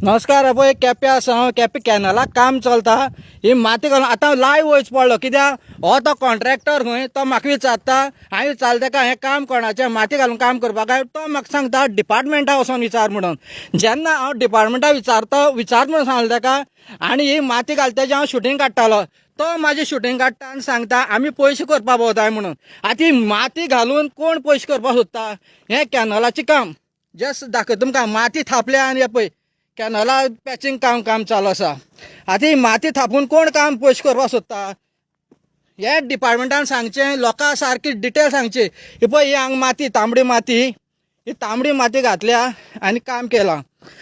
नमस्कार, पळय केपें आसा हांव, केपें कॅनलाक काम चलता. ही माती घालून आतां लायव्ह वयच पडलो कित्याक हो तो कॉन्ट्रॅक्टर खंय, तो म्हाका विचारता, हांवें विचारलें ताका हें काम कोणाचें, माती घालून काम करपाक काय, तो म्हाका सांगता डिपार्टमेंटा वचोन विचार म्हणून. जेन्ना हांव डिपार्टमेंटा विचारता विचार म्हणून सांगलें ताका, आनी ही माती घालता तेजें हांव शुटींग काडटालो, तो म्हाजें शुटींग काडटा आनी सांगता आमी पयशे करपाक भोंवताय म्हणून. आतां ही माती घालून कोण पयशे करपाक सोदता? हें कॅनलाचें काम जस्ट दाखयता तुमकां. माती थापल्या आनी हें पळय कॅनला पॅचिंग काम काम चालू आसा. आतां ही माती थापून कोण काम पयशे करपाक सोदता? हे डिपार्टमेंटान सांगचें, लोकां सारकी डिटेल सांगची. ही पळय ही हांगा माती, तांबडी माती, ही तांबडी माती घातल्या आनी काम केलां.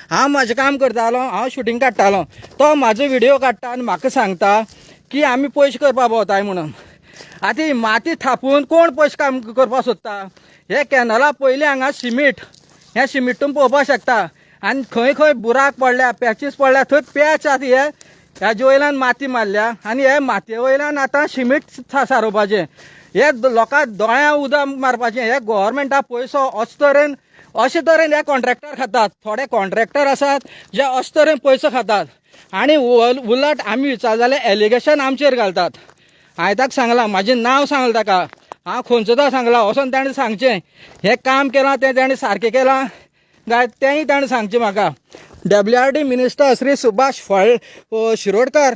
हांव म्हाजें काम करतालो, हांव शुटींग काडटालो, तो म्हाजो व्हिडियो काडटा आनी म्हाका सांगता की आमी पयशे करपाक भोंवताय म्हणून. आतां ही माती थापून कोण पयशे काम करपाक सोदता? हे कॅनला पयलीं हांगा सिमीट, हें सिमीट तुमी पळोवपाक शकता. आनी खंय खंय बुराक पडल्या, पॅचीस पडल्या, थंय पॅच आतां हे हेजे वयल्यान माती मारल्या आनी हे मातये वयल्यान आतां सिमीट सारोवपाचें. हे लोकांक दोळ्यां उदक मारपाचें. हे गोवोरमेंटा पयसो अशे तरेन अशे तरेन हे कॉन्ट्रॅक्टर खातात. थोडे कॉन्ट्रॅक्टर आसात जे अशे तरेन पयसो खातात आनी उलट आमी विचार जाल्यार एलिगेशन आमचेर घालतात. हांवें ताका सांगलां, म्हाजें नांव सांगलां ताका, हांव खंयचो तो सांगलां, वचोन ताणें सांगचें हें काम केलां तें ताणें सारकें केलां काय तेंय ताणें सांगचें म्हाका. WRD minister Shri Subhash फळ शिरोडकर,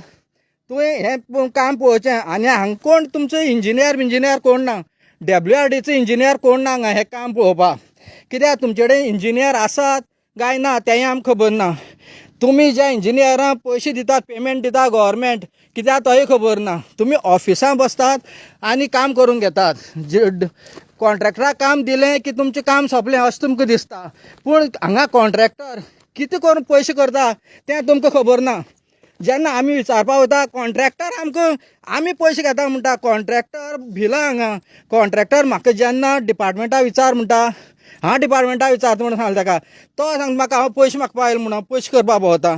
तुवें हें काम पळोवचें. आनी हांगा कोण तुमचो इंजिनियर बिंजिनियर कोण ना, WRDचो इंजिनियर कोण ना हांगा हें काम पळोवपाक. कित्याक तुमचे कडेन इंजिनियर आसात काय ना तेंय आमकां खबर ना. तुमी ज्या इंजिनियरांक पयशे दितात, पेमेंट दिता गोवोरमेंट, कित्याक तोय खबर ना. तुमी ऑफिसां बसतात आनी काम करून घेतात. कॉन्ट्रॅक्टराक काम दिलें की तुमचें काम सोंपलें अशें तुमकां दिसता, पूण हांगा कॉन्ट्रॅक्टर कितें करून पयशे करता तें तुमकां खबर ना. जेन्ना आमी विचारपाक वता कॉन्ट्रॅक्टर आमकां आमी पयशे घेता म्हणटा, कॉन्ट्रॅक्टर भिला हांगा. कॉन्ट्रॅक्टर म्हाका जेन्ना डिपार्टमेंटा विचार म्हणटा, हांव डिपार्टमेंटा विचारता म्हणून सांगलें ताका, तो सांगता म्हाका हांव पयशे मागपा आयलो म्हणून, पयशे करपाक भोंवता.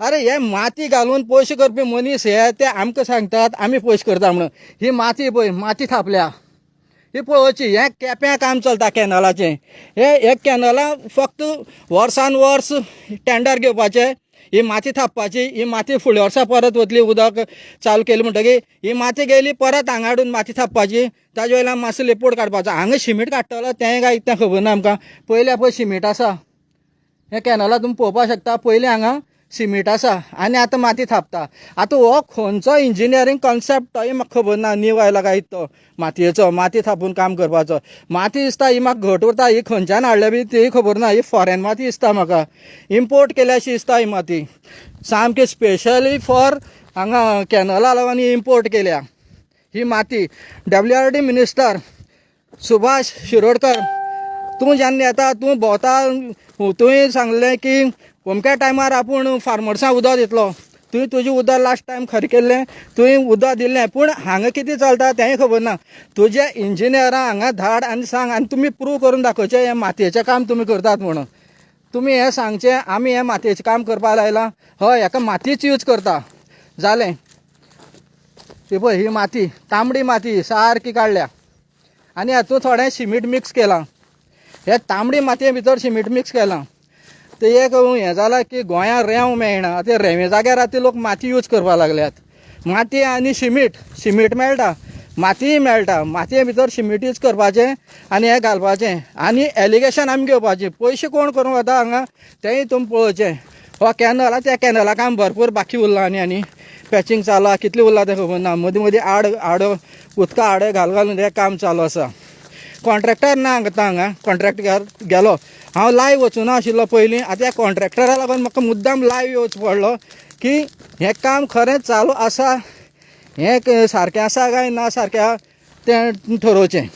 अरे हे माती घालून पयशे करपी मनीस हे ते आमकां सांगतात आमी पयशे करता म्हणून. ही माती पळय, माती थापल्या ही पळोवची. हें केप्यां काम चलता कॅनलाचें. हे कॅनला फक्त वर्सान वर्स टेंडर घेवपाचें, ही माती थापपाची, ही माती फुडल्या वर्सा परत वतली. उदक चालू केलें म्हणटकीर ही माती गेली, परत हांगा हाडून माती थापपाची, ताजे वयल्यान मातसो लेपोड काडपाचो. हांगा शिमीट काडटलो तें काय तें खबर ना आमकां. पयलें पळय शिमीट आसा, हें कॅनला तुमी पळोवपाक शकता. पयलीं हांगा सिमीट आसा आनी आतां माती थापता. आतां हो खंयचो इंजिनियरींग कॉन्सेप्ट तोय म्हाका खबर ना. नीव आयला काय तो मातयेचो, माती थापून काम करपाचो. माती दिसता ही म्हाका घट उरता, ही खंयच्यान हाडल्या बी ती खबर ना. ही फॉरेन माती दिसता म्हाका, इम्पोर्ट केल्या अशी दिसता ही माती. सामकी स्पेशली फॉर हांगा कॅनला लागून इम्पोर्ट केल्या ही माती. WRD minister Subhash Shirodkar, तूं जेन्ना येता, तूं भोंवता, तुवें सांगलें की अमक्या टायमार आपूण फार्मर्सांक उदक दितलो. तुवें तुजें उदक लास्ट टायम खरें केल्लें, तुवें उदक दिल्लें, पूण हांगा कितें चलता तेंय खबर ना. तुज्या इंजिनियरां हांगा धाड आनी सांग, आनी तुमी प्रूव करून दाखोवचें हें मातयेचें काम तुमी करतात म्हणून. तुमी हें सांगचें आमी हें मातयेचें काम करपाक लायलां, हय हेका मातीच यूज करता जालें. ही पळय ही माती, तांबडी माती सारकी काडल्या आनी हातूंत थोडें सिमीट मिक्स केलां. हे तांबडी मातये भितर सिमीट मिक्स केलां. ते एक हें जालां की गोंयांत रेंव मेळना, आतां रेंवे जाग्यार आतां लोक माती यूज करपाक लागल्यात. माती आनी सिमीट, सिमीट मेळटा, मातीय मेळटा, मातये भितर सिमीट यूज करपाचें आनी हें घालपाचें आनी एलिगेशन आमी घेवपाचें. पयशे कोण करूंक वता हांगा तेंय तुमी पळोवचें. हो कॅनल आसा, त्या कॅनला काम भरपूर बाकी उरलां आनी आनी पॅचिंग चालू आसा, कितलें उरलां तें खबर ना. मदीं मदीं आड आडो उदका आडे घाल घालून हें काम चालू आसा. कॉन्ट्रॅक्टर ना आतां हांगा, कॉन्ट्रॅक्टर गेलो. हांव लायव्ह वचूना आशिल्लो पयलीं, आतां ह्या कॉन्ट्रॅक्टरा लागून म्हाका मुद्दाम लायव्ह येवचो पडलो की हें काम खरेंच चालू आसा, हें सारकें आसा काय ना सारकें तें ठरोवचें.